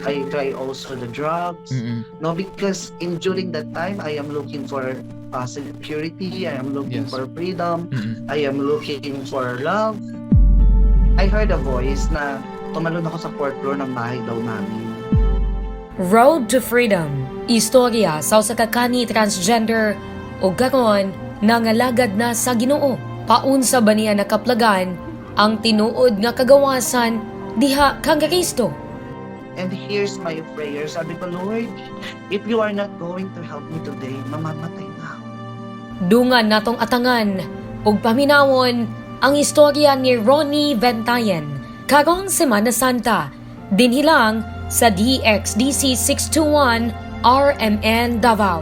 I try also the drugs. No, because in during that time, I am looking for security. I am looking for freedom. I am looking for love. I heard a voice na tumalon ako sa fourth floor ng bahay daw namin. Road to Freedom. Istorya sa usa ka kani transgender ug karon nangalagad na sa Ginoo. Paunsa ba niya nakaplagan ang tinuod nga kagawasan diha kang Kristo? And here's my prayer. Sabi ko, "Lord, if you are not going to help me today, mamamatay na ako." Dungan natong atangan ug paminawon ang istorya ni Ronnie Ventayen karong Semana Santa, dinhi lang sa DXDC 621 RMN Davao.